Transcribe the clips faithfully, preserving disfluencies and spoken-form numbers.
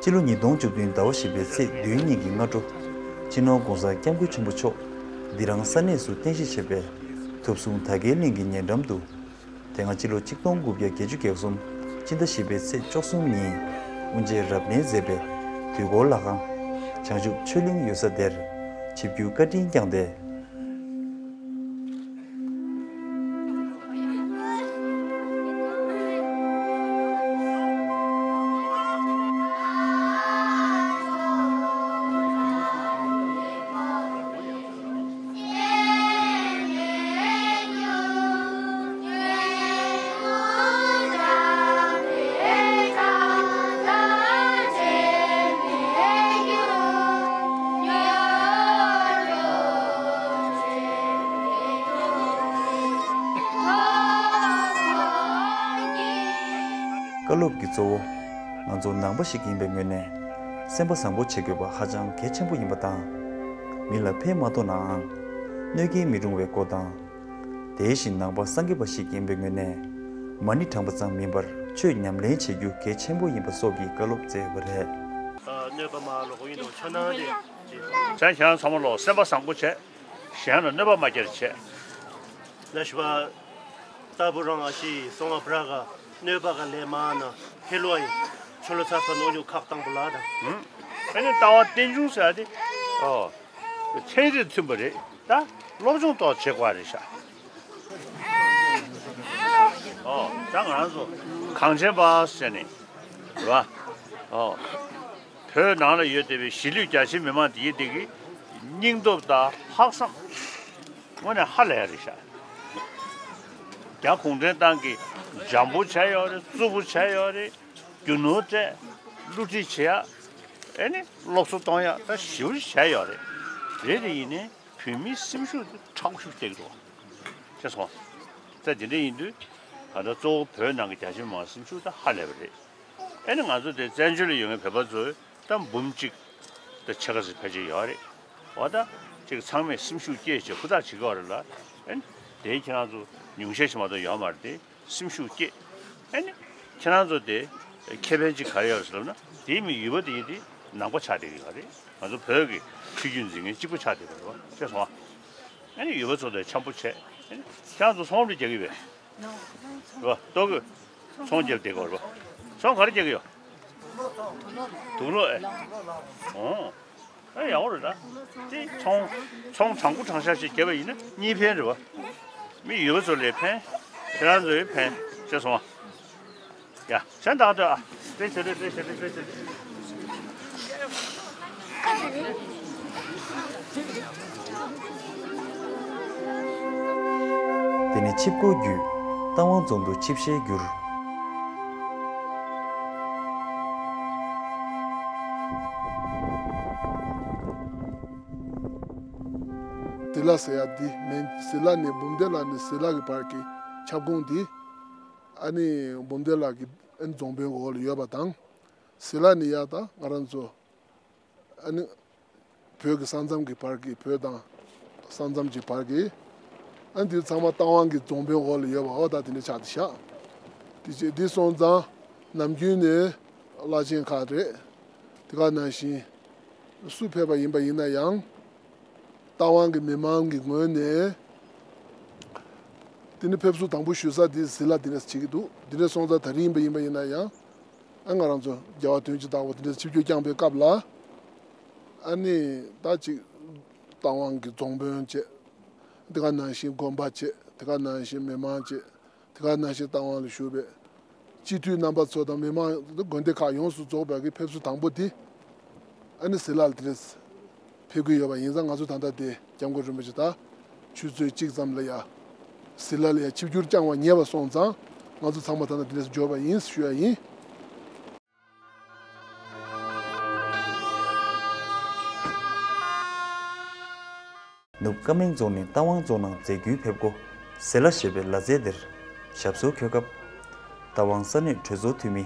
སྤྱི་ལོ་ཉིས་སྟོང་བཅུ་བདུན་ཟླ་བ་བཞི་པའི་ཚེས་བདུན་ཉིན་གྱི་སྔ་དྲོ། སྤྱི་ནོར་༧གོང་ས་༧སྐྱབས་མགོན་ཆེན་པོ་མཆོག་འདི་རང་ས་གནས་སུ་རྟེན་གཞི་བྱས་པའི་ཐུབ་བསྲུང་དར་རྒྱས་གླིང་གི་ཉེ་འགྲམ་དུ། དེ་སྔ་ཕྱི་ལོ་གཅིག་སྟོང་དགུ་བརྒྱ་བརྒྱད་ཅུ་གྱ་གསུམ་སྤྱི་ཟླ་བཞི་པའི་ཚེས་བཅུ་གསུམ་ཉིན་དབུ་འབྱེད་རབ་གནས་མཛད་པའི་དུས་འཁོར་ལྷ་ཁང་བྱང་ཆུབ་ཆོས་གླིང་ཡོད་ས་དེར་ཆིབས་བསྒྱུར་བཀའ་དྲིན་བསྐྱངས་ཏེ། བཀའ་སློབ་ཀྱི་གཙོ་བོ། ང་ཚོ་ནང་པ་ཞིག་ཡིན་པའི་ངོས་ནས། སེམས་པ་བཟང་པོ་བྱེད་དགོས་པ་ཧ་ཅང་གལ་ཆེན་པོ་ཡིན་པ་དང་། མི་ལ་ཕན་མ་ཐོགས་ནའང་། གནོད་སྐྱེལ་མི་རུང་བའི་སྐོར་དང་། དེ་བཞིན་ནང་པ་སངས་རྒྱས་པ་ཞིག་ཡིན་པའི་ངོས་ནས། མ་ཎི་བགྲངས་པ་ཙམ་མིན་པར་ཆོས་ཉམས་ལེན་བྱེད་རྒྱུ་གལ་ཆེན་པོ་ཡིན་པ་སོགས་ཀྱི་བཀའ་སློབ་སྩལ་ཡོད་པ་རེད། གནོད་པ་མ་ལོག་ཡིན་དུ་ཆོས་ནང་དེ། ཁྱེད་ཁྱེད་རང་ཚང་མ་ལོ་སེམས་པ་བཟང་པོ་བྱས། གཞན་ལ་གནོད་པ་མ་སྐྱེལ་བྱས། ལ་ཞུ་བ། ལྟ་བུ་རང་ཨ་ཤི་སོང་བ་བྲག་ག་གནོད་པ་ག་ལས་མ་ན་ཧེ་ལོ་ཡི་ཆོ་ལོ་ཚ་ས་ནོ་ཉུ་ཁག་དང་པོ་ལ་དང་། ཨ་ནི་ལྟ་བ་རྟེན་འབྱུང་ཟེར་ཏེ། ཨོ། ཚན་རིག་མཐུན་པ་རེད་ད། སློབ་སྦྱོང་ཏོག་བྱེད་དགོས་རེད་ཤག་ཨོ། ད་ང་རང་ཚོ་གངས་ཅན་པ་ཟེར་ནས་རེད་བ། ཨོ། བོད་ནང་ལ་ཡོད་བསྡད་པའི་གཞིས་ལུས་རྒྱ་ཆེའི་མི་མང་དེ་ཡིན་དེ་གི་སྙིང་སྟོབས་དང་ལྷག་བསམ་དངོས་གནས་ཧ་ལས་རེད་ཤག་རྒྱ་གུང་ཁྲན་ཏང་གིས་འཇམ་པོ་བྱས་ཡོད་རེད། རྩུབ་པོ་བྱས་ཡོད་རེད། རྒྱུ་ནོར་སྤྲད། བསླུ་བྲིད་བྱེད་ཡ། ཨེ་ནི་སློབ་གསོ་གཏོང་ཡ་ད་ཞེ་པོ་ཅིག་བྱས་ཡོད་རེད། རེད་དེ་ཡིན་ནའི་བོད་མིའི་སེམས་ཤུགས་དེ་མཁྲེགས་པོ་ཞིག་བསྡད་ཀྱི་འདུག་བ། ཤེས་སོང་ང་། ད་དེ་འདྲ་ཡིན་དུས་ད་ལྟ་གཙོ་བོ་བོད་ནང་གི་རྒྱ་ཆེ་མི་མང་སེམས་ཤུགས་ད་ཧ་ལས་པ་རེད། ཨེ་ནི་ང་ཚོ་དེ་བཙན་བྱོལ་ལ་ཡོད་མཁན་བོད་པ་ཚོས་ད་འབུམ་གཅིག་ད་ཕྱེད་ཀ་ཙམ་ཕལ་ཆེར་ཡོད་རེད། འོ་ད་ཅིག་ཚང་མས་སེམས་ཤུགས་བསྐྱེད་བྱས་ཧུར་ཐག་བྱེད་ཀྱི་ཡོད་རེད་ལ། ཨེ་ནི་དེ་ཁྱེད་རང་ཚོ་ཉུང་ཤས་ཤིག་མ་གཏོགས་ཡོད་མ་རེད་དེ། སེམས་ཤུགས་བསྐྱེད། ཨེ་ནི། ཁྱེད་རང་ཚོ་དེ། ཁེ་ཕན་ཅིག་ག་རེ་ཡོད་ཟེར་ལབ་ན། དེའི་མི་ཡུལ་པ་དེ་ཡིན་དེ། ནང་པ་ཆགས་བསྡད་ཀྱི་ཡོད་རེད། ང་ཚོ་བོད་ཀྱི་ཆོས་བརྒྱུད་འཛིན་མཁན་གཅིག་པུ་ཆགས་བསྡད་པ་རེད་བ། ཤེས་སོང་ཨ། ཨེ་ནི་ཡུལ་པ་ཚོ་དང་འཆམ་པོ་བྱས། ཨེ་ནི། ཁྱེད་རང་ཚོ་ཚོང་རྒྱག་གི་ཡོད་པས། རེད་བ། ལྟོ་གོས། ཚོང་རྒྱབ་བསྡད་ཀྱི་ཡོད་རེད་བ། ཚོང་ག་རེ་རྒྱག་གི་ཡོད། དུག་ལོག་ཨེ། ཨོ། ཨེ་ཡག་པོ་རེད་ད། དེ་ཚོང་། ཚོང་དྲང་པོ་དྲང་བཞག་ཅིག་བརྒྱབ་པ་ཡིན་ན་གཉིས་ཕན་རེད་བ། མི་ཡུལ་པ་ཚོ་ལ་ཕན། ཁྱེད་རང་ཚོ་ལ་ཕན། ཤེས་སོང་ཨ། ཡ། གཞན་དག་ལྟོས་ཨ། དེ་བྱེད་དེ་དེ་བྱེད་དེ་དེ་བྱེད་དེ། དེ་ནས་ཆིབས་བསྒྱུར་བརྒྱུད། རྟ་དབང་རྫོང་དུ་ཆིབས་ཞལ་བསྒྱུར། ཟི་ལ་ཟེར་ཡ་འདི་མིན། ཟི་ལ་ནས་འབུམ་སྡེ་ལ་ནས་ཟི་ལ་གི་བར་གྱི་ཁྱབ་ཁོངས་འདི། ཨ་ནི་འབུམ་སྡེ་ལ་གི་ཨ་ནི་རྫོང་དཔོན་གྱི་འོག་ལ་ཡོད་པ་དང་། ཟི་ལ་ནས་ཡར་ད་ང་རང་ཚོ་ཨ་ནི་བོད་ཀྱི་ས་མཚམས་ཀྱི་བར་གྱི་བོད་དང་ས་མཚམས་ཀྱི་བར་གྱི་ཨ་ནི་འདི་ཚང་མ་རྟ་དབང་གི་རྫོང་དཔོན་འོག་ལ་ཡོད་པ་འོ་ད་དེ་འདྲ་ཆགས་བསྡད་ཤག་དེ་བྱས་འདི་སོང་ཙང་ནམ་རྒྱུན་ནས་བླ་ཆེན་ཁག་རེད། དེ་ག་ནང་བཞིན་སུ་ཕེབས་པ་ཡིན་པ་ཡིན་ན་ཡང་། རྟ་དབང་གི་མི་མང་གི་ངོས་ནས། དེ་ནི་ཕེབས་བསུ་དང་པོ་ཞུ་ས་དེ་ཟི་ལ་དེ་འདྲ་བྱེད་ཀྱི་འདུག་དེ་འདྲ་སོང་ཙང་ད་རིང་ཡིན་པ་ཡིན་པ་ཡིན་ན་ཡང་། ཨ་ང་རང་ཚོ་རྒྱལ་བ་དོན་གྱི་བདག་པོ་དེ་འདྲ་ཆིབས་བསྒྱུར་བསྐྱངས་པའི་སྐབས་ལ། ཨ་ནི་ད་ཅིག་རྟ་དབང་གི་རྫོང་དཔོན་བྱས། དེ་ག་ནང་བཞིན་དགོན་པ་བྱས། དེ་ག་ནང་བཞིན་མི་མང་བྱས། དེ་ག་ནང་བཞིན་རྟ་དབང་ལ་བཞུགས་པའི་སྤྱི་འཐུས་རྣམ་པ་ཚོ་དང་མི་མང་དགོན་སྡེ་ཁག་ཡོངས་སུ་རྫོགས་པའི་གི་ཕེབས་བསུ་དང་པོ་དེ་ཨ་ནི་ཟི་ལ་ལ་དེ་རེད། ཕེབས་ཀྱི་ཡོད་པ་ཡིན་ཙང་ང་ཚོ་ད་ལྟ་དེ་སྐྱབས་མགོན་རིན་པོ་ཆེ་ད་ཆུ་ཚོད་གཅིག་ཙམ་ལ་ཡ་ཟི་ལ་ལ་ཡ་ཆིབས་བསྒྱུར་བསྐྱངས་པ་ཉེ་བ་སོང་ཙང་ང་ཚོ་ཚང་མ་ད་ལྟ་དེ་འདྲས་འབྱོར་བ་ཡིན་ཞུ་ཡ་ཡིན། ནུབ་ཀ་མེང་རྫོང་ནས་རྟ་དབང་རྫོང་ནང་མཛད་རྒྱུའི་ཕེབས་སྒོ་ཟི་ལ་ཞེས་པའི་ལ་རྫས་འདིར་ཞབས་སོར་འཁོད་སྐབས། རྟ་དབང་ས་གནས་གྲོས་ཚོགས་འཐུས་མི་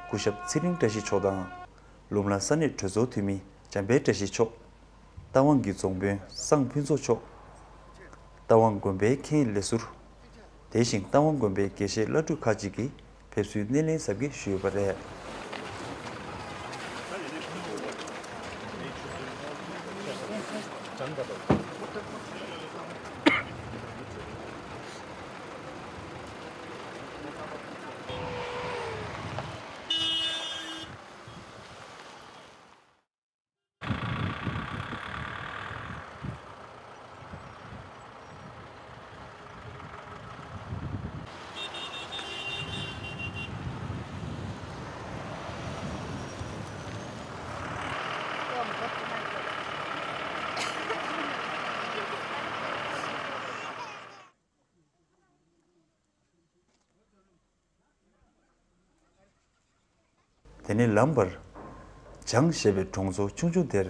སྐུ་ཞབས་ཚེ་རིང་བཀྲ་ཤིས་མཆོག་དང་། ལུང་ལ་ས་གནས་གྲོས་ཚོགས་འཐུས་མི་འཇམ་དཔལ་བཀྲ་ཤིས་མཆོག་རྟ་དབང་གི་རྫོང་དཔོན་སངས་ཕུན་ཚོགས་མཆོག་རྟ་དབང་དགོན་པའི་མཁན་ལས་ཟུར། དེ་བཞིན་རྟ་དབང་དགོན་པའི་དགེ་བཤེས་བླ་སྤྲུལ་ཁག་ཅིག་གིས་ཕེབས་བསུའི་སྣེ་ལེན་གཟབ་རྒྱས་ཞུས་ཡོད་པ་རེད། དེ་ནས་ལམ་བར། བྱང་ཞེས་པའི་གྲོང་ཚོ་ཆུང་ཆུང་དེར།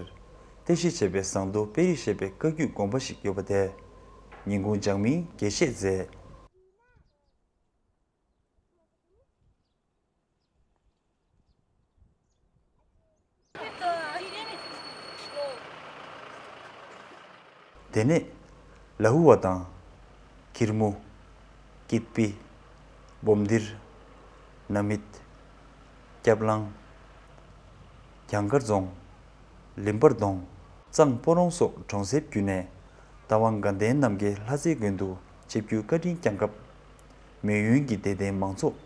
རྟེན་གཞི་བྱས་པའི་ཟངས་མདོག་དཔལ་རི་ཞེས་པའི་བཀའ་བརྒྱུད་དགོན་པ་ཞིག་ཡོད་པ་དེས། ཉིན་གུང་འཇང་མིའི་དགྱེས་བཞེས་མཛད། དེ་ནས། ལ་ཧུ་བ་དང་། ཁིར་མུ། ཀིད་པི། སྦོམ་དིར། ན་མིད། སྐྱབས་གླང་། གྱང་དཀར་རྫོང་། ལིམ་པར་རྫོང་། གཙང་སྤོ་རོང་སོགས་གྲོང་གསེབ་བརྒྱུད་ནས། རྟ་དབང་དགའ་ལྡན་རྣམ་རྒྱལ་ལྷ་སའི་དགོན་དུ་ཆིབས་བསྒྱུར་བཀའ་དྲིན་བསྐྱངས་སྐབས། མེས་ཡུན་གྱི་དད་ལྡན་མང་ཚོགས།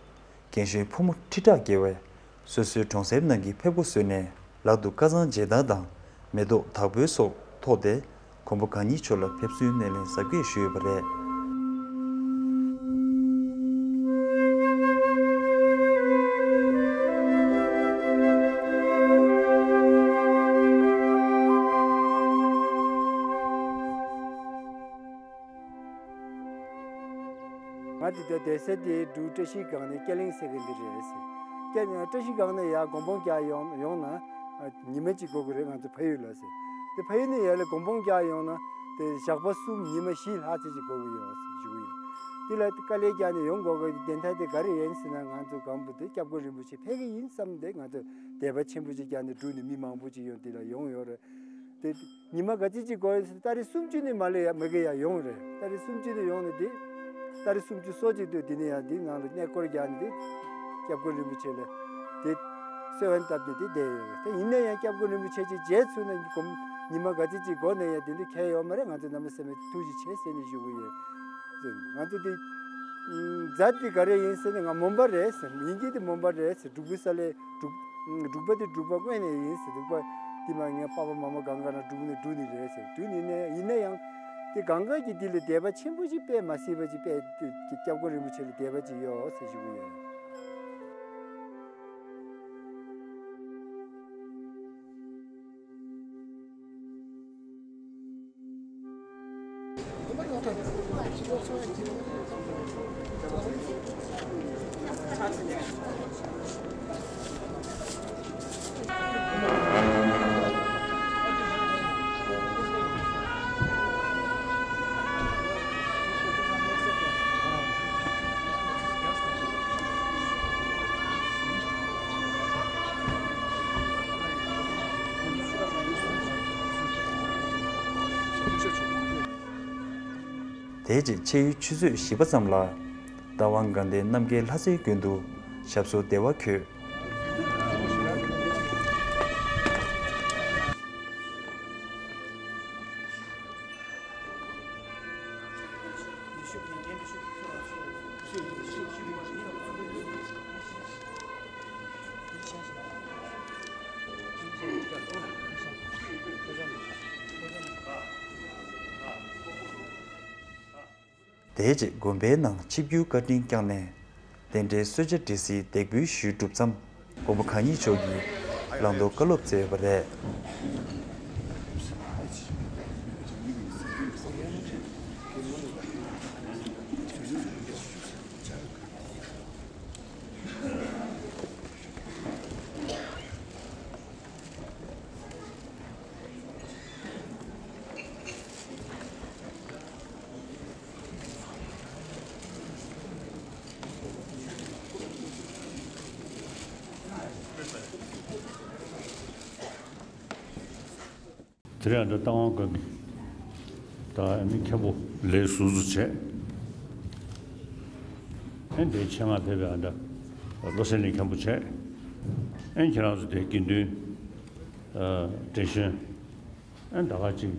རྒན་གཞོན་ཕོ་མོ་ཁྲི་ཕྲག་བརྒལ་བས། སོ་སོའི་གྲོང་གསེབ་ནང་གི་ཕེབས་སྒོ་གསོལ་ནས། ལག་ཏུ་ཀ་ཚང་རྗེས་གདང་དང་། མེ་ཏོག་དར་པོའི་སོགས་ཐོགས་ཏེ། མགོན་པོ་གང་ཉིད་མཆོག་ལ་ཕེབས་བསུའི་སྣེ་ལེན་གཟབ་རྒྱས་ཞུས་ཡོད་པ་རེད། ང་དེ་ལྟར་བསྡད་ས་དེ་འབྲུག་བཀྲ་ཤིས་སྒང་ནས་སྐྱ་གླིང་ཟེར་གི་འདི་རེད་ཟེར། སྐྱ་བཀྲ་ཤིས་སྒང་ནས་ཡར་སྒོམ་སྤང་རྒྱག་ཡོང་ཡོང་ན་ཉི་མ་གཅིག་འགོར་གི་རེད། ང་ཚོ་ཕ་ཡུལ་ལ་ཟེར། དེ་ཕ་ཡུལ་ནས་ཡར་ལ་སྒོམ་སྤང་རྒྱག་ཡོང་ན་དེ་ཞག་པ་གསུམ་ཉི་མ་བཞི་ལྷག་ཙམ་ཅིག་འགོར་གི་ཡོད་ཟེར་ཞུ་གི་ཡོད། དེ་ལ་དཀའ་ལས་རྒྱག་ནས་ཡོང་དགོས་གི་བདེན་མཐའ་དེ་ག་རེ་ཡིན་ཟེར་ན། ང་ཚོ་སྒམ་པོ་དེ་སྐྱབས་མགོན་རིན་པོ་ཆེ་ཕེབས་གི་ཡིན་བསམ་སྟེ་ང་ཚོ་དད་པ་ཆེན་པོ་ཅིག་རྒྱག་ནས་འབྲུག་ནས་མི་མང་པོ་ཅིག་ཡོང་དེ་ལ་ཡོང་ཡོད་རེད། དེ་ཉི་མ་ག་ཚོད་ཅིག་འགོར་ཡོད་ཟེར། ཏ་རིག་སུམ་ཅུ་ནས་མ་ལས་ཡ་མ་གི་ཡ་ཡོང་རེད། ཏ་རིག་སུམ་ཅུ་ནས་ཡོང་ནས་དེ་ཏ་རིག་སུམ་ཅུ་སོ་གཅིག་དུས་དེ་ནས་ཡང་དེ་ནང་ལ་གནས་སྐོར་རྒྱག་ནས་དེ་སྐྱབས་མགོན་རིན་པོ་ཆེ་ལ་དེ་གསོལ་བ་བཏབ་ནས་དེ་བསྡད་ཡོད་རེད། དེ་ཡིན་ན་ཡང་སྐྱབས་མགོན་རིན་པོ་ཆེ་ཅིག་མཇལ་ཚུགས་ན་སྒོམ་ཉི་མ་ག་ཚོད་ཅིག་འགོར་ན་ཡང་དེ་འདྲ་ཁྱད་ཡོད་མ་རེད། ང་ཚོ་གནམ་མེད་ས་མེད་ཐུགས་རྗེ་ཆེ་ཟེར་ནས་ཞུ་གི་ཡོད། ང་ཚོ་དེ་མཛད་དེ་ག་རེ་ཡིན་ཟེར་ན་ང་མོན་པ་རེད་ཟེར། ཡིན་གྱི་དེ་མོན་པ་རེད་ཟེར། འབྲུག་པའི་ས་ལས། འབྲུག་འབྲུག་པ་དེ་འབྲུག་པ་དངོས་གནས་ཡིན་ཟེར། འབྲུག་པ་དེ་མ་ངའི་པ་ཕ་མ་མ་གང་ག་ན་འབྲུག་ནས་འབྲུག་ནས་རེད་ཟེར། འབྲུག་ནས་ནས་ཡིན་ན་ཡང་དེ་གང་ག་གི་དེ་ལ་དད་པ་ཆེན་པོ་ཞིག་དཔེ་མ་སྲིད་པ་ཅིག་དཔེ་དེ་སྐྱབས་མགོན་རིན་པོ་ཆེ་ལ་དད་པ་ཅིག་ཡོད་ཟེར་ཞུ་གི་ཡོད། དེའི་རྗེས་ཕྱེད་ཡོལ་ཆུ་ཚོད་བཞི་པ་ཙམ་ལ། རྟ་དབང་དགའ་ལྡན་རྣམ་རྒྱལ་ལྷ་སའི་དགོན་དུ་ཞབས་སོར་བདེ་བར་འཁོད། དེའི་རྗེས་དགོན་པའི་ནང་ཆིབས་བསྒྱུར་བཀའ་དྲིན་བསྐྱངས་ནས། རྟེན་འབྲེལ་གསོལ་ཇ་འབྲས་སིལ་འདེགས་འབུལ་ཞུས་གྲུབ་མཚམས། མགོན་པོ་གང་ཉིད་མཆོག་གིས་བླང་དོར་བཀའ་སློབ་སྩལ་ཡོད་པ་རེད། དེ་རིང་ཨ་ད་རྟ་དབང་དགོན་གྱི་ད་ཨ་ནི་མཁན་པོ་ལས་ཟུར་དུ་བྱས། ཨ་ནི་དེའི་ཆེད་མངགས་ཕེབས་པའི་ཨ་ད་བློ་གསལ་གླིང་མཁན་པོ་བྱས། ཨ་ནི་ཁྱེད་རང་ཚོ་དེའི་དགེ་འདུན། ཨ་བགྲེས་གཞོན། ཨ་ནི་ད་ག་ཅིག་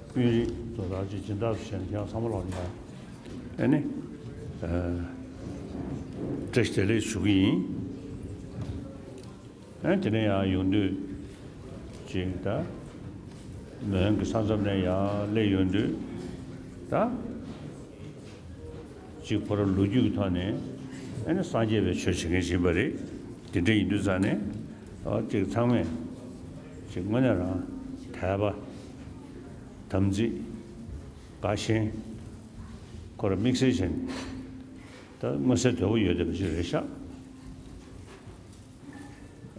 དཔོན་རིགས་དོ་བདག་ཅིག་སྦྱིན་བདག་ཏུ་བྱས་ནས་ཁྱེད་རང་ཚང་མ་ལོག་ནས་ཡང་ཨེ་ནི་བཀྲ་ཤིས་བདེ་ལེགས་ཞུ་གི་ཡིན། ཨེ་དེ་ནས་ཡང་ཡོང་དུས་ཅིག་ད་མོན་གྱི་ས་མཚམས་ནས་ཡང་སླེབས་ཡོང་དུས་ད་ཅིག་ཁོ་རང་ལོ་རྒྱུས་ཀྱི་ཐོག་ནས་ཨེ་ནི་སངས་རྒྱས་པའི་ཆོས་བྱེད་མཁན་ཞིག་ཡིན་པ་རེད། དེ་འདྲ་ཡིན་དུས་ཙང་ནས་ཨ་ཅིག་ཚང་མས་ཅིག་དངོས་གནས་རང་དད་པ་དམ་ཚིག་དགའ་ཞེན་ཁོ་རང་དམིགས་བསལ་བྱས་ནས་ད་མངོན་གསལ་དོད་པོ་ཡོད་བསྡད་པ་ཞིག་རེད་ཤག་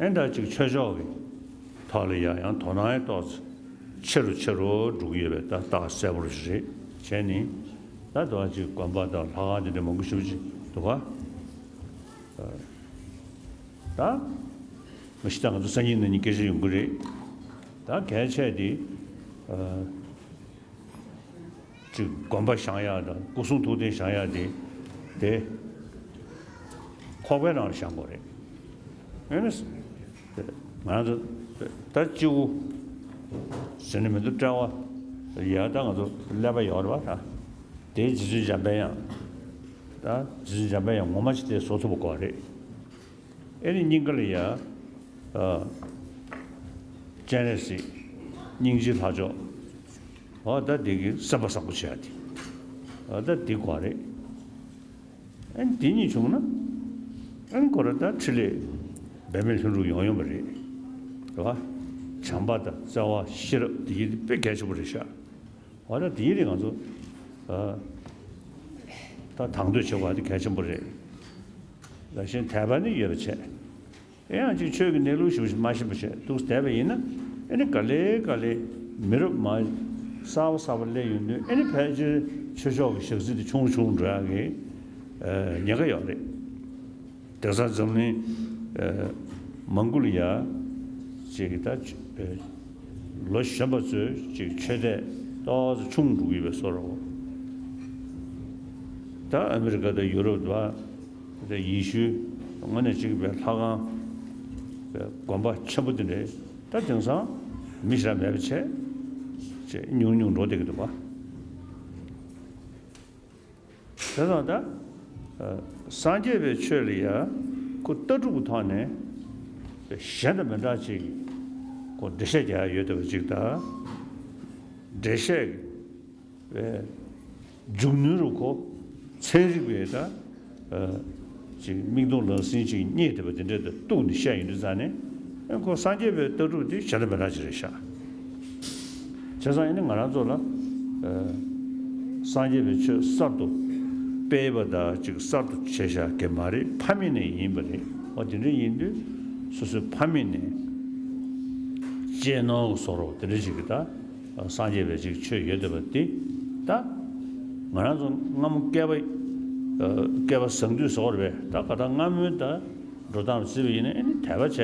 ཨེ་ད་ཅིག་ཆོས་ཕྱོགས་ཀྱི་ཐོག་ལ་ཡང་ཡང་དོ་སྣང་ཡང་ཏོག་ཙམ་ཆེ་རུ་ཆེ་རུ་འགྲོ་གི་ཡོད་པའི་ད་རྟགས་གསལ་པོ་ཞིག་རེད། བྱས་ནས་ད་དུང་ཅིག་དགོན་པ་དང་ལྷ་ཁང་དེ་འདྲ་མང་པོ་ཞེ་པོ་ཅིག་འདུག་ག་ད་མ་གཞི་ད་ང་ཚོ་སང་ཉིན་གནངས་ཉིན་སྐད་ཆ་ཡོང་གི་རེད། ད་གལ་ཆེ་དེ། ཅིག་དགོན་པ་བཞེངས་ཡག་དང་སྐུ་གསུང་ཐུགས་རྟེན་བཞེངས་ཡག་དེ་དེ་ཁོག་པའི་ནང་ལ་བཞེངས་དགོས་རེད། ཨེ་ནི་ང་ཚོ་ད་སྤྱི་བོ་ཟེར་ནས་མི་འདུག་དཔྲལ་བ་ཡ་ད་ང་ཚོ་ཀླད་པ་ཡོད་རེད་བ། ད་དེའི་རྗེ་བཙུན་འཇམ་དཔལ་དབྱངས་ད་རྗེ་བཙུན་འཇམ་དཔལ་དབྱངས་ངོ་མ་ཅིག་དེ་བཟོ་ཐུབ་པ་དགོས་རེད། ཨེ་ནི་སྙིང་ག་ལ་ཡ། ཨ། སྤྱན་རས་གཟིགས། སྙིང་རྗེའི་ལྷ་མཆོག་འོ་ད་འདི་གི་སེམས་པ་བཟང་པོ་བྱེད་ཡ་དེ། འོ་ད་འདི་དགོས་རེད། ཨེ་ནི་འདི་གཉིས་བྱུང་ན། ཨེ་ནི་ཁོ་ར་ད་འཕྲིན་ལས་འབད་མེད་ལྷུན་གྲུབ་ཡོང་ཡོང་བ་རེད། རེད་བ། བྱམས་པ་དང་བརྩེ་བ་ཤེས་རབ་འདི་གི་དཔེ་གལ་ཆེན་པོ་རེད་ཤག་འོ་ད་འདི་རེད་ང་ཚོ། ཨ། ད་དང་དོད་བྱེད་དགོས་པ་འདི་གལ་ཆེན་པོ་རེད། ལ་ཞེན་དད་པ་ནི་ཡོད་པ་བྱས། ཨེ་ཡང་ཅིག་ཆོས་ཀྱི་གནས་ལུགས་ཞིབ་ཞིབ་མ་ཤེས་པ་བྱས་འདུག་བསྡད་པ་ཡིན་ན། ཨེ་ནི་ག་ལེ་ག་ལེ་མི་རབས་མ་གསར་པ་གསར་པ་སླེབས་ཡོང་དུས་ཨེ་ནི་ཕལ་ཆེར་ཆོས་ཕྱོགས་ཀྱི་ཞག་ཚི་དེ་ཆུང་རུ་ཆུང་རུ་འགྲོ་ཡག་གི་ཨ་ཉེན་ཁ་ཡོད་རེད། དེང་སང་འཛམ་གླིང་ཨ་མང་པོ་ལ་ཡ་ཅིག་ད་ཨ་ལོ་གཞོན་པ་ཚོས་ཅིག་ཆོས་དད་ཏོག་ཙམ་ཆུང་འགྲོ་གི་ཡོད་པའི་བཟོ་འདྲ། ད་ཨ་མི་རི་ཀ་དང་ཡུ་རོབ་དང་། དེ་ཡེ་ཤུའི་དངོས་གནས་གཅིག་པའི་ལྷ་ཁང་། དགོན་པ་ཆེན་པོ་དེ་འདྲའི་ད་དེང་སང་མི་ཞེ་དྲག་མེད་པ་བྱས། ཅེས་ཉུང་ཉུང་འགྲོ་བསྡད་ཀྱི་འདུག་པ། དེ་དང་ད་སངས་རྒྱས་པའི་ཆོས་ལ་ཡ་ཁོ་ལྟ་གྲུབ་ཀྱི་ཐོག་ནས་གཞན་དང་མི་འདྲ་ཅིག་ཁོ་འགྲེལ་བཤད་རྒྱག་ཡ་ཡོད་བསྡད་པ་ཅིག་དང་། འགྲེལ་བཤད། པའི་མཇུག་ནུས་རུ་ཁོ་ཚན་རིག་པའི་ད་ཨ་ཅིག་མིག་མཐོང་ལག་ཟིན་ཅིག་རྙེད་བསྡད་པ་དེ་འདྲའི་ད་གཏུགས་ནས་བཤད་ཡོང་དུས་ཙང་ནས་ཨ་ཁོ་སངས་རྒྱས་པའི་ལྟ་གྲུབ་དེ་གཞན་དང་མི་འདྲ་ཅིག་རེད་ཤག་བྱས་ཙང་ཨ་ནི་ང་རང་ཚོ་ལ་ཨ་སངས་རྒྱས་པའི་ཆོས་གསར་དུ་སྤེལ་བ་དང་ཅིག་གསར་དུ་བྱས་བཞག་གི་མ་རེད། ཕ་མེས་ནས་ཡིན་པ་རེད། འོ་དེ་འདྲ་ཡིན་དུས་སོ་སོའི་ཕ་མེས་ནས་གཅེས་ནོར་གྱི་བཟོ་འདྲ་དེ་འདྲ་ཅིག་གི་ད། སངས་རྒྱས་པའི་ཅིག་ཆོས་ཡོད་བསྡད་པ་འདི། ད་ང་རང་ཚོ་སྔ་མོ་བསྐལ་པ་ཨ་བསྐལ་པ་བཟང་དུས་བཟོ་བར་བས་ད་ག་ད་སྔ་མོའི་ད་འགྲོ་སྟངས་ལ་བརྩིས་པ་ཡིན་ན་ཨེ་ནི་དད་པ་བྱས་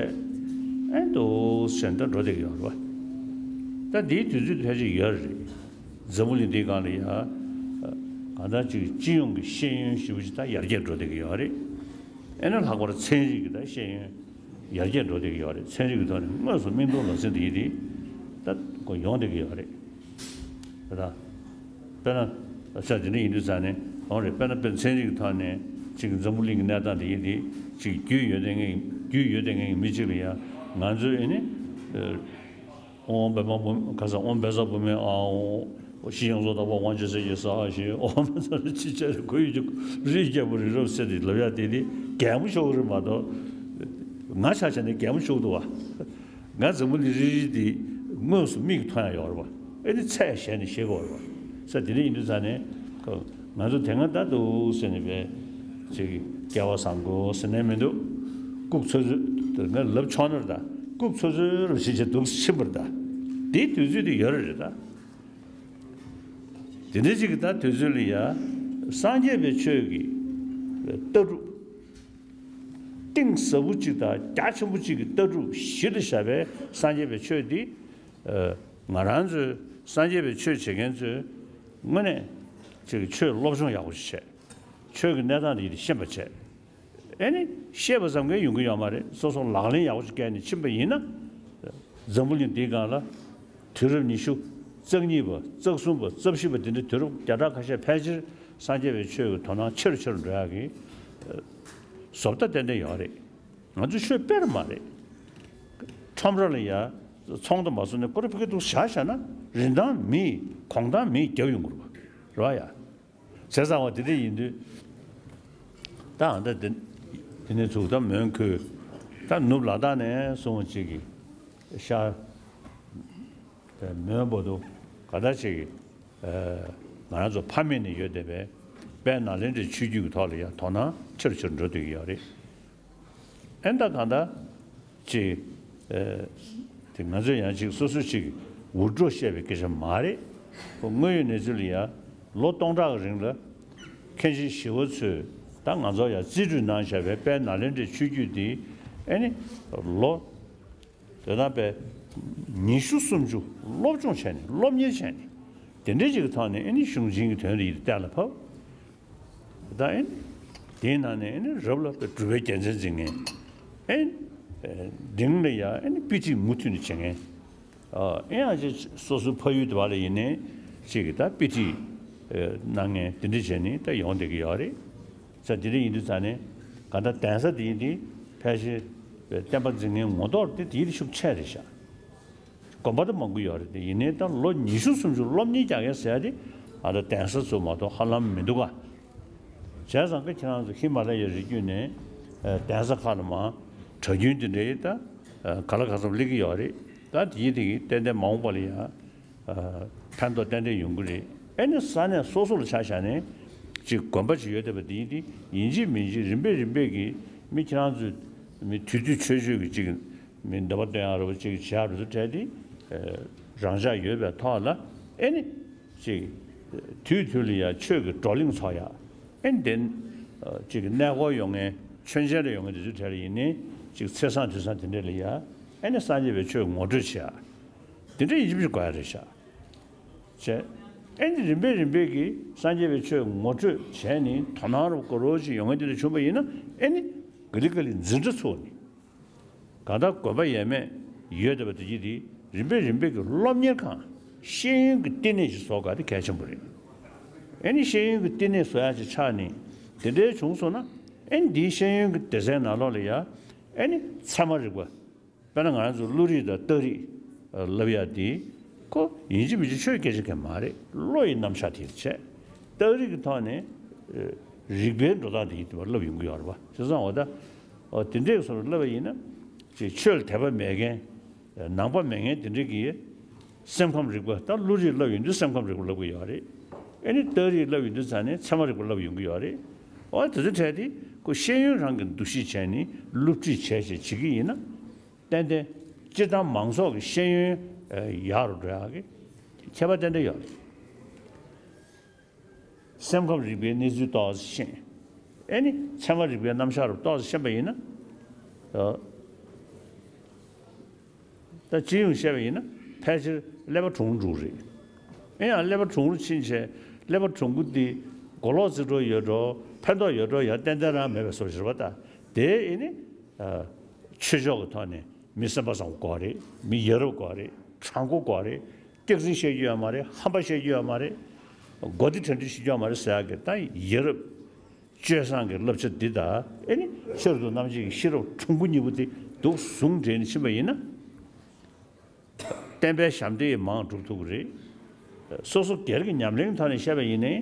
ཨེ་འདུག་སེ་ད་འགྲོ་བསྡད་ཀྱི་ཡོད་རེད་བ། ད་འདིའི་དུས་ཚོད་ཕལ་ཆེར་ཡོད་རེད། འཛམ་བུ་གླིང་འདིའི་སྒང་ལ་ཡ་གང་ལྟར་ཅིག་སྤྱི་ཡོངས་ཀྱི་ཤེས་ཡོན་ཞེ་པོ་ཅིག་ད་ཡར་རྒྱས་འགྲོ་བསྡད་ཀྱི་ཡོད་རེད། ཨེ་ན་ལྷག་པར་ཚན་རིག་གི་ད་ཤེས་ཡོན་ཡར་རྒྱས་འགྲོ་བསྡད་ཀྱི་ཡོད་རེད། ཚན་རིག་གི་ཐོག་ནས་དངོས་སུ་མིག་མཐོང་ལག་ཟིན་དེ་ཡིན་དེ་ད་ཁོ་ཡོང་བསྡད་ཀྱི་ཡོད་རེད། ད་དཔེར་ན་ས་དེ་འདྲ་ཡིན་དུས་ཙང་ནས་འོང་རེད། དཔེར་ན་དཔེར་ཚན་རིག་གི་ཐོག་ནས་ཅིག་འཛམ་བུ་གླིང་གི་གནས་སྟངས་དེ་ཡིན་དེ་ཅིག་རྒྱུས་ཡོད་བསྡད་མཁན་རྒྱུས་ཡོད་བསྡད་མཁན་གྱི་མི་གཅིག་ལ་ཡང་ང་ཚོས་ཨེ་ནི། ཨོཾ་པདྨ་བུམ། ཁ་སང་ཨོཾ་བཛྲ་བྷཱུ་མི་ཨཱཿཧཱུྃ། ཨོཾ་ཤྲཱི་ཡང་སོ་ཏ་པ་དབང་ཆེན་ཟེར་གྱི་ས་ཞེས་ཨོཾ་བཛྲ་ཅི་བྱ་རེ་ཁོ་ཡི་རིགས་རྒྱལ་པོ་རི་རབ་སེ་དེ་ལབ་ཡ་དེ་དེ་གད་མོ་ཤོར་གི་རེད་མ་གཏོགས། ང་ཆ་བཞག་ནས་གད་མོ་ཤོར་འདུག་བ། ང་འཛམ་བུ་གླིང་རིལ་རིལ་དེ་དངོས་སུ་མིག་གིས་མཐོང་ཡ་ཡོད་རེད་བ། ཨེ་དེ་ཚད་གཞལ་ནས་ཤེས་དགོས་རེད་བ། ས་དེ་འདྲ་ཡིན་དུས་ཙང་ནས་ཁོ། ང་ཚོ་དེ་སྔ་ད་འདུག་ཟེར་ནས་པའི་ཅིག་སྐལ་བ་བཟང་པོ་ཟེར་ནས་མི་འདུག་རྐུབ་ཚོད་ཚོད་ང་ལབ་ཆོག་ནོར་ད་རྐུབ་ཚོད་ཚོད་རུ་ཕྱིན་ཆད་འདུག་ཕྱིན་པར་ད་དེའི་དུས་ཚོད་དེ་ཡོད་རེད་ད། དེ་འདྲ་ཅིག་གི་ད་དུས་ཚོད་ལ་ཡ་སངས་རྒྱས་པའི་ཆོས་ཀྱི་ལྟ་གྲུབ་གཏིང་ཟབ་པོ་ཅིག་དང་རྒྱ་ཆེན་པོ་ཅིག་གི་ལྟ་གྲུབ་གཞི་ལ་བཞག་པའི་སངས་རྒྱས་པའི་ཆོས་འདི། ང་རང་ཚོའི་སངས་རྒྱས་པའི་ཆོས་བྱེད་མཁན་ཚོས་དངོས་གནས་ཅིག་ཆོས་སློབ་སྦྱོང་ཡག་པོ་ཞིག་བྱས། ཆོས་ཀྱི་གནས་སྟངས་དེ་ཤེས་པ་བྱས། ཨེ་ནི་ཤེས་པ་ཙམ་གྱིས་ཡོང་གི་ཡོད་མ་རེད། སོ་སོ་ལག་ལེན་ཡག་པོ་ཞིག་བཀལ་ནས་ཕྱིན་པ་ཡིན་ན། འཛམ་བུ་གླིང་འདིའི་སྒང་ལ་དུས་རབས་ཉི་ཤུ་ རྩ་གཉིས་པ། རྩ་གསུམ་པ། རྩ་བཞི་པ། འདི་འདྲ་དུས་རབས་བརྒྱ་ཕྲག་ཁ་ཤས་ཕལ་ཆེར་སངས་རྒྱས་པའི་ཆོས་ཀྱི་དོ་སྣང་ཆེ་རུ་ཆེ་རུ་འགྲོ་ཡག་གི་ཨ་བཟོ་ལྟ་ཏན་ཏན་ཡོད་རེད། ང་ཚོ་ཆོས་དཔེ་ར་མ་རེད། ཁྲོམ་ར་ལ་ཡ་ཚོང་དང་མ་ཚོང་ནས་ཀོ་ར་ཕི་ཀ་འདུག་བཞག་བཞག་ན་རིན་ཐང་མེད། གོང་ཐང་མེད། རྒྱབ་ཡོང་གི་རེད་པ། རེད་པ་ཡ། བྱས་ཙང་བ་དེ་འདྲ་ཡིན་དུས། ད་ཨ་ད་དེ་དེ་ནས་ཚུགས་ད་མོན་གྷོ། ད་ནུབ་ལ་དྭགས་ནས་སོང་བ་ཅིག་གིས་ཤར། དེ་མོན་བོད་དུ་ག་ད་ཅིག་གིས་ང་རང་ཚོ་ཕ་མེས་ནས་ཡོད་བསྡད་པའི་དཔལ་ནཱ་ལེནྡྲའི་ཆོས་བརྒྱུད་ཀྱི་ཐོག་ལ་ཡང་དོ་སྣང་ཆེ་རུ་ཆེ་རུ་འགྲོ་བསྡད་ཀྱི་ཡོད་རེད། ཨེ་ད་གང་ལྟར་ཅིག་ཨེ་དེ་ང་ཚོས་ཡང་ཅིག་སོ་སོ་ཅིག་འུར་སྒྲོག་བཤད་པའི་སྐད་ཆ་མ་རེད། ཁོ་དངོས་ཡོད་གནས་ཚུལ་ལ་ཡ་ལོ་སྟོང་ཕྲག་གི་རིང་ལ་མཁན་ཆེན་ཞི་བ་འཚོས་ད་ང་ཚོར་ཡ་རྩིས་སྤྲོད་གནང་བཞག་པའི་དཔལ་ནཱ་ལེནྡྲའི་ཆོས་བརྒྱུད་འདི་ཨེ་ནི་ལོ་དེ་དང་པའི་ཉི་ཤུ་སུམ་ཅུ་སློབ་སྦྱོང་བྱས་ནས་སློབ་གཉེར་བྱས་ནས་དེ་འདྲའི་ཅིག་གི་ཐོག་ནས་ཨེ་ནི་གཞུང་ཆེན་གྱི་དོན་དེ་ཡིད་གཏན་ལ་ཕབ། ད་ཨེ་ནི་དེའི་ནང་ནས་ཨེ་ནི་རབ་ལ་སྒྲུབ་པའི་རྒྱལ་མཚན་འཛིན་མཁན། ཨེ་ནི་འབྲིང་ལ་ཡ་ཨེ་ནི་དཔེ་ཁྲིད་མུ་མཐུད་ནས་བྱེད་མཁན། ཨ་ཨེ་ཡང་ཅིག་སོ་སོའི་ཕ་ཡུལ་དུ་བ་ལ་ཡིན་ནའི་ཅིག་གི་ད་དཔེ་ཁྲིད་གནང་མཁན་དེ་འདྲ་བྱས་ནས་ད་ཡོང་བསྡད་ཀྱི་ཡོད་རེད། ས་དེ་འདྲ་ཡིན་དུས་ཙང་ནས་ག་ད་གདན་ས་དེ་ཡིན་དེ་ཕལ་ཆེར་བསྟན་པ་འཛིན་མཁན་ངོ་ཐོག་དེ་དེ་ཡིན་ཤུགས་ཆེ་རེད་ཤག་དགོན་པ་དུ་མང་པོ་ཡོད་རེད་དེ། ཡིན་ནའི་ད་ལོ་ཉི་ཤུ་སུམ་ཅུ་སློབ་གཉེར་རྒྱག་མཁན་ཟེར་ཡ་དེ་ཨ་ད་གདན་ས་ཚོ་མ་གཏོགས་ཧ་ལམ་མི་འདུག་ག་བྱས་ཙང་ཀ་ཁྱེད་རང་ཚོ་ཧི་མ་ལ་ཡའི་རི་རྒྱུད་ནས་གདན་ས་ཁག་ལ་མ་གྲྭ་རྒྱུན་དེ་འདྲའི་ད་ག་ལ་ག་ཚོད་སླེབས་ཀྱི་ཡོད་རེད། ད་དེ་ཡིན་དེ་གི་ཏན་ཏན་མ་འོངས་པ་ལ་ཡ་ཕན་ཐོགས་ཏན་ཏན་ཡོང་གི་རེད། ཨེ་ནི་ས་གནས་སོ་སོ་ལ་ཆ་བཞག་ནས་ཅིག་དགོན་པ་ཅིག་ཡོད་བསྡད་པ་དེ་ཡིན་དེ་ཡིན་གཅིག་མིན་གཅིག་རིམ་པས་རིམ་པས་ཀྱི་མི་ཁྱེད་རང་ཚོས་མི་དུས་དུས་ཆོས་ཆོས་ཀྱི་ཅིག་མི་འདོད་པ་སྟོན་ཡག་རེད་པ་ཅིག་བྱེད་ཡག་རེད་ཚོ་བྲལ་ཏེ། རང་འཇགས་ཡོད་པའི་ཐོག་ལ་ཨེ་ནི་ཅིག་དུས་དུས་ལ་ཡ་ཆོས་ཀྱི་བགྲོ་གླེང་ཚོགས་ཡག་ཨེ་ནི་དེ་ཅིག་གནས་སྐོར་ཡོང་མཁན་མཆོད་མཇལ་ལ་ཡོང་མཁན་དེ་ཚོ་གྲས་ལ་ཡིན་ནའི་ཅིག་ཚེས་བཟང་དུས་བཟང་དེ་འདྲས་ལ་ཡ་ཨེ་ནི་སངས་རྒྱས་པའི་ཆོས་ངོ་སྤྲོད་བྱེད་ཡག་དེ་འདྲས་ཡིན་གཅིག་མིན་གཅིག་དགོས་ཡག་རེད་ཤག་བྱས། ཨེ་ནི་རིམ་པས་རིམ་པས་ཀྱིས་སངས་རྒྱས་པའི་ཆོས་ངོ་སྤྲོད་བྱས་ནས་དོ་སྣང་རུ་གོ་རོ་ཅིག་ཡོང་མཁན་དེ་འདྲ་བྱུང་བ་ཡིན་ན་ཨེ་ནི་ག་ལེ་ག་ལེ་འཛིན་གྲྭ་ཚུགས་ནས། གང་ལྟར་དགོན་པ་ཡས་མས་ཡོད་བསྡད་པ་དེ་གྱིས་དེ་རིམ་པས་རིམ་པས་ཀྱི་སློབ་གཉེར་ཁང་ཤེས་ཡོན་གྱི་བསྟི་གནས་ཤིག་བཟོ་དགོས་དེ་གལ་ཆེན་པོ་རེད། ཨེ་ནི་ཤེས་ཡོན་གྱི་བསྟི་གནས་བཟོ་ཡག་ཅིག་ཆགས་ནས་དེ་འདྲའི་བྱུང་སོང་ན་ཨེ་ནི་འདིའི་ཤེས་ཡོན་གྱི་སྡེ་ཚན་ནང་ལོགས་ལ་ཡ་ཨེ་ནི་ཚད་མ་རིག་པ། དཔེར་ན་ང་རང་ཚོ་བློ་རིག་དང་རྟགས་རིག་བསླབ་ཡག་དེ་ཁོ་ཡིན་གཅིག་མིན་གཅིག་ཆོས་སྐད་ཆ་གང་མ་རེད། བློ་ཡི་རྣམ་གཞག་དེ་བྱས། རྟགས་རིག་གི་ཐོག་ནས་རིག་པའི་འགྲོ་སྟངས་དེ་ཡིན་དུ་བ་བསླབ་ཡོང་གི་ཡོད་རེད་པ། བྱས་ཙང་འོ་ད་འོ་དེ་འདྲས་སོར་བསླབ་པ་ཡིན་ན་ཅིག་ཆོས་ལ་དད་པ་མེད་མཁན་ནང་པ་མེད་མཁན་དེ་འདྲས་ཀྱི་སེམས་ཁམས་རིག་པ་ད་བློ་རིག་བསླབ་ཡོང་དུས་སེམས་ཁམས་རིག་པ་བསླབ་ཀྱི་ཡོད་རེད། ཨེ་ནི་རྟགས་རིག་བསླབ་ཡོང་དུས་ཙང་ནས་ཚད་མ་རིག་པ་བསླབ་ཡོང་གི་ཡོད་རེད། འོ་དེ་ཚོ་གྲས་དེ་ཁོ་ཤེས་ཡོན་རང་གི་འདུ་ཤེས་བྱས་ནས་སློབ་ཁྲིད་བྱས་བྱས་བྱེད་ཀྱི་ཡིན་ན། ཏན་ཏན་སྤྱིར་བཏང་མང་ཚོགས་ཀྱི་ཤེས་ཡོན་ཡག་རུ་འགྲོ་ཡག་གི་ཁྱད་པར་ཏན་ཏན་ཡོད་རེད། སེམས་ཁམས་རིག་པའི་གནས་ཚུལ་ཏོག་ཙམ་ཤེས། ཨེ་ནི་ཚད་མ་རིག་པའི་རྣམ་གཞག་རུ་ཏོག་ཙམ་ཤེས་པ་ཡིན་ན། ད་སྤྱི་ཡོངས་བཤད་པ་ཡིན་ན་ཕལ་ཆེར་ཀླད་པ་གྲུང་འགྲོ་རེད། ཨེ་ཡང་ཀླད་པ་གྲུང་རུ་ཕྱིན་བྱས་ཀླད་པ་གྲུང་པོ་འདི་གོ་ལོག་རྩིས་འགྲོ་ཡོད་འགྲོ་ཕན་ཐོགས་ཡོད་འགྲོ་ཡང་ཏན་ཏན་རང་མེད་པའི་བཟོ་ཞིག་རེད་པ། ད་དེ་ཨེ་ནི། ཆོས་ཕྱོགས་ཀྱི་ཐོག་ནས་མི་སེམས་པ་བཟང་པོ་དགོས་རེད། མི་ཡ་རབས་དགོས་རེད། དྲང་པོ་དགོས་རེད། སྐྱག་རྫུན་བཤད་རྒྱུ་ཡོད་མ་རེད། ཧམ་པ་བཤད་རྒྱུ་ཡོད་མ་རེད། མགོ་བདེ་དྲན་འདྲི་བྱེད་རྒྱུ་ཡོད་མ་རེད་ཟེར་ཡག་གི་ད་ཡ་རབས་སྤྱོད་བཟང་གི་བསླབ་བྱ་འདི་དང་ཨེ་ནི་ཕྱིར་དུ་རྣམ་འབྱེད་ཀྱི་ཤེས་རབ་གྲུང་པོ་གཉིས་པོ་དེ་འདུག་ཟུང་འབྲེལ་ནས་ཕྱིན་པ་ཡིན་ན། བསྟན་པའི་ཞབས་འདེགས་མང་སྒྲུབ་ཐུབ་ཀྱི་རེད། སོ་སོ་སྒེར་གྱི་ཉམས་ལེན་ཐོག་ནས་བཤད་པ་ཡིན་ནའི་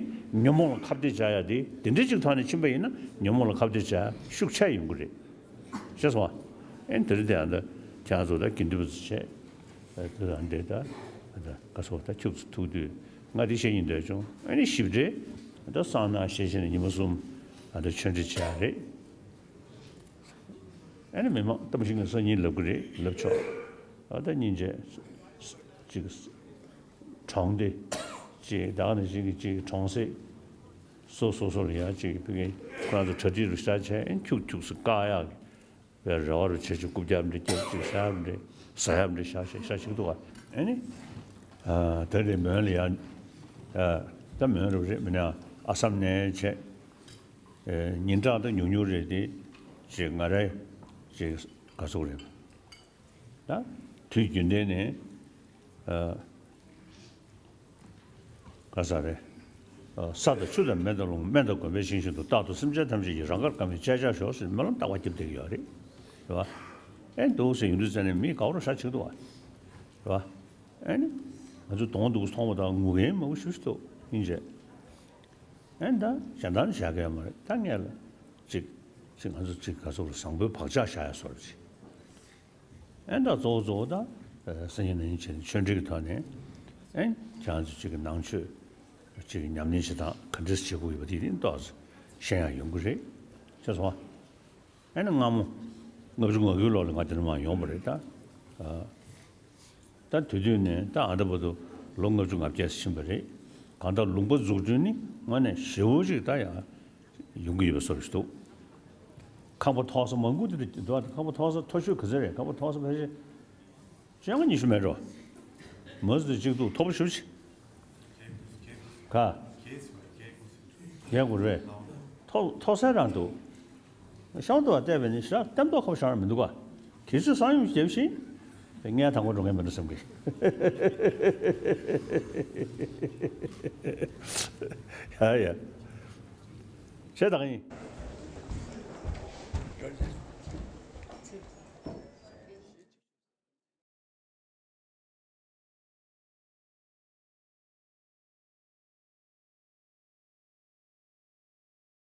ཉོན་མོངས་ལ་ཁ་གཏད་བྱ་ཡ་དེ་དེ་འདྲའི་ཅིག་ཐོག་ནས་ཕྱིན་པ་ཡིན་ན་ཉོན་མོངས་ལ་ཁ་གཏད་བྱ་ཡ་ཤུགས་ཆེ་ཡོང་གི་རེད། ཤེས་སོང་ཨ། ཨེ་དེ་རིང་དེ་ཡང་ད་ཁྱེད་རང་ཚོ་ད་དགེ་འདུན་པ་ཚོ་བྱས། དེ་རང་དེ་ད་ད་ག་སོ་ད་ཁྱུག་ཙམ་ཐུག་དུས་ང་དེ་བཤད་སྙིང་འདོད་བྱུང་། ཨེ་ནི་ཞིབ་ཕྲའི་ད་གསང་སྔགས་ཤེས་བྱས་ནས་ཉི་མ་གསུམ་ཨ་ད་ཆོས་འབྲེལ་བྱས་རེད། ཨ་ནི་མི་མང་ལྟ་བུ་ཞིག་ནས་སང་ཉིན་ལབ་ཀྱི་རེད། ལབ་ཆོག་ཨ་ད་སྙིང་རྗེ། ཅིག་གྲོང་སྡེ། ཅིག་ད་ག་ནང་བཞིན་གྱི་ཅིག་གྲོང་གསེབ། སོ་སོ་སོ་ལ་ཡང་ཅིག་ཕ་གི་ཁོ་རང་ཚོ་གྲ་སྒྲིག་རུ་ཤ་བྱས་ཁྱུག་ཁྱུག་སུ་བཀག་ཡག་གི་བའི་རེ་བ་རུ་བྱས་ཅིག་རྐུབ་བཀྱག་འདྲ་བཀྱག་ཅིག་ཟ་ཡག་འདྲ་ཟ་ཡག་འདྲ་ཤ་ཤ་ཤ་ཅིག་འདུག་ཨ་ནི། ད་རེས་མོན་ལ་ཡང་ད་མོན་རུ་རེད་མིན་ན་ཨ་སམ་ནས་བྱས། ཉིན་གྲངས་ད་ཉུང་ཉུང་རེད་དེ། ཅེས་ང་རའི་ཅེས་ག་ཚོད་རེད། ད་དུས་རྒྱུན་ལྡན་ནས་ཨ་ ག་ས་རེད། ས་དང་ཆུ་དང་མེ་དང་རླུང་སྨན་དང་དགོན་པའི་ཞིང་བཞིན་དུ། རྟག་ཏུ་སེམས་ཅན་ཐམས་ཅད་ཀྱི་རང་དགར་བཀའ་མའི་སྤྱད་བྱ་ཤོག་ཟེར་སྨོན་ལམ་རྟག་པར་རྒྱབ་བསྡད་ཀྱི་ཡོད་རེད། རེད་བ། ཨེ་འདུག་ཟེར་ཡོང་དུས་ཙ་ནས་མི་དགའ་བོ་ར་ཤ་ཆེ་འདུག་བ། རེད་བ། ཨེ་ནི། ང་ཚོ་གདོང་སྡུག་མཐོང་བ་དང་ངུ་མཁན་མང་པོ་ཞེ་པོ་ཅིག་འདུག་ཡིན་ཅེ། ཨེ་ད་གཞན་དག་ནི་བཞག་གི་ཡོད་མ་རེད། ད་ངས་ལ་ཅིག་ཅིག་ང་ཚོ་ཅིག་ག་ཚོད་ལ་བཟང་པོའི་བག་ཆགས་བཞག་ཡ་བཟོ་འདྲ་ཅིག་ཨེ་ད་གཙོ་བོ་གཙོ་བོ་ད་སེམས་ཉིད་ནང་བཞིན་བྱས་ནས་ཆོས་འབྲེལ་གྱི་ཐོག་ནས་ཨེ་ཁྱེད་རང་ཚོ་ཅིག་གི་ནང་ཆོས་ཅིག་གི་ཉམས་ལེན་བྱེད་སྟངས་ག་འདྲས་བྱེད་དགོས་ཡོད་པ་དེ་ནི་ཏོག་ཙམ་ཤེས་ཡ་ཡོང་གི་རེད། ཤེས་སོང་ཨ། ཨེ་ནི་སྔ་མོ་ལྔ་བཅུ་ང་དགུའི་ལོ་ལ་ང་འདི་ནས་མར་ཡོང་བ་རེད་ད། ཨ། ད་དེ་དུས་ནས་ད་ཨ་འདྲ་བར་དུ་ལོ་ལྔ་བཅུ་ང་བརྒྱད་ཕྱིན་པ་རེད། གང་ལྟར་ལུང་པ་འཛུགས་སྐྲུན་ནི་དངོས་གནས་ཞེ་པོ་ཅིག་ད་ཡང་ཡོང་གི་ཡོད་པ་བཟོ་འདྲ་ཞིག་འདུག་ཁང་པ་མཐོ་ས་མང་པོ་དེ་འདུག་ཁང་པ་མཐོ་ས་མཐོ་ཤོས་ག་ཚོད་རེད། ཁང་པ་མཐོ་ས་ཕལ་ཆེར་བཅོ་ལྔ་ཉི་ཤུ་མེད་འགྲོ། མ་ཟད་གཅིག་འདུག་མཐོ་པོ་ཞེ་པོ་ཅིག་ག་རྒྱལ་དགོས་རེད། མཐོ་མཐོ་ས་རང་འདུག་ཤང་དུ་བལྟས་པས་ནི་ཞག་ལྟེམ་ཏོག་ཁ་པོ་ཞང་རང་མི་འདུག་ག་གལ་སྲིད་གསང་ཡུམ་རྒྱབ་ཤིང་། ངས་དང་པོ་འགྲོ་མཁན་མི་འདུག་བསམ་གི། ཡ་ཡ། བྱས་ད་ག་ཡིན།